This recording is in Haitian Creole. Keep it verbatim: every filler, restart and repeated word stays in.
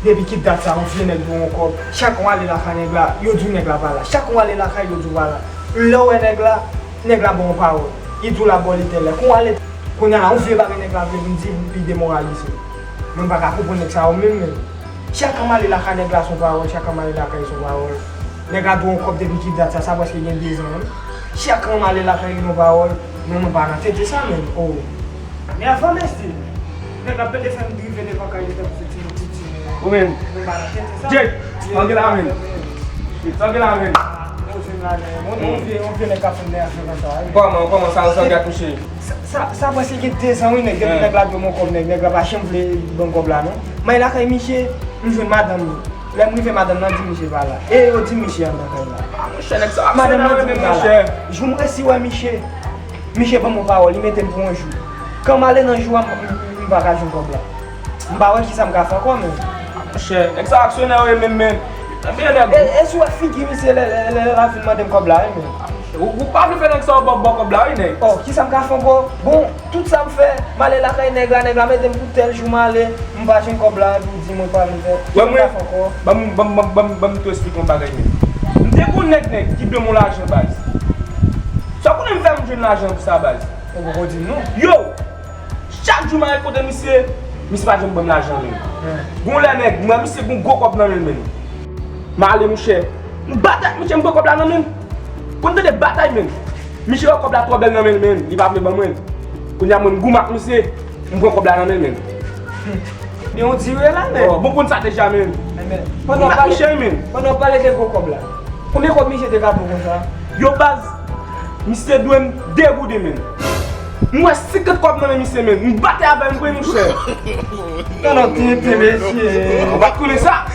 Depi ki dat sa, yon vye nèg dwe yon kòb. Chak yon ale lakay nèg la, yo di w nèg la pa la. Chak yon ale lakay, yo di w pa la. Lè w wè nèg la, nèg la ba w yon pawòl. Li di w l ap ba w li tèl lè. Kon w ale, kounye a la, yon vye bagay nèg la vle vin di pou l pi demoralize. Mwen m pa ka konprann nèg sa yo menm, menm. Chak an m ale lakay nèg la se yon pawòl, chak an m ale lakay se yon pawòl. Nèg la dwe yon kòb depi ki dat sa, sa prèske gen dezan menm. Chak an m ale lakay li yon pawòl, men mwen pa nan tete sa menm. Oh. Men avan mèsi, nèg la pede fè m drive devan kay li tankou se ti moun piti. Ou menm. Mwen pa nan tete sa. Jake, angle la menm. Angle la menm. Yon vye, yon vye nèg k ap fè m dèyè konsa. Kòman, kòman sa, sa gate mouche? Sa, sa, sa prèske gen dezan wi nèg, depi nèg la dwe m yon kòb nèg, nèg la pa janm vle ban m kòb la non. M al lakay misye, m jwenn madanm li. Lè m rive madanm nan di misye pa la. E yo di misye anndan kay la. Ah, monchè, nèg sa yo madanm nan di m pa la. Jou m resi wè misye, misye ban m yon pawòl, li mete m pou yon jou. Kan m ale nan jou a, m, m, m pa ka jwenn kòb la. M pa wè kisa m ka fè ankò menm. Monchè, nèg sa aksyonè yo ye menm, men. Ebyen, nèg. E, e si w wè figi misye lè, lè, lè, lè l ap vin mande m kòb la, wi, men. Ou, ou pa vle fè nèg sa yo ba w, ba w kòb la, wi, nèg. Oh, kisa m ka fè ankò? Bon, tout sa m fè, m ale lakay nèg la, nèg la mete m pou tèl jou m ale, m pa jwenn kòb la, epi w di mwen pa vle fè. Kisa m ka fè ankò? Ban m, ban m, ban m, ban m, ban m tou esplike yon bagay, men. M te gon nèg, nèg, ki dwe m yon lajan, baz. Sa w konnen m fè m jwenn lajan pou sa, baz? Ou poko di m non. Yo! Chak jou m al kote misye, misye pa janm ban m lajan menm. Gon lè nèg, m wè misye gon gwo kòb nan men l menm. M ale monchè, m batay ak misye, m pran kòb la nan men l. Konn tande batay menm. Misye wè kòb la twò bèl nan men l menm, li pa vle ban mwen l. Kounye a mwen m goumen ak misye, m pran kòb la nan men l menm. Gen yon dire la menm. Bon, bon konn sa deja menm. Goumen ak misye wi menm. Pandan w pale de gwo kòb la, konbyen kòb misye te ka ba w konsa? Yo baz, misye dwe m de gouden menm. M wè senkant kòb nan men misye menm. M batay avè l, m pran monchè. Non, non, tenten, mesye. Ou pa t konnen sa?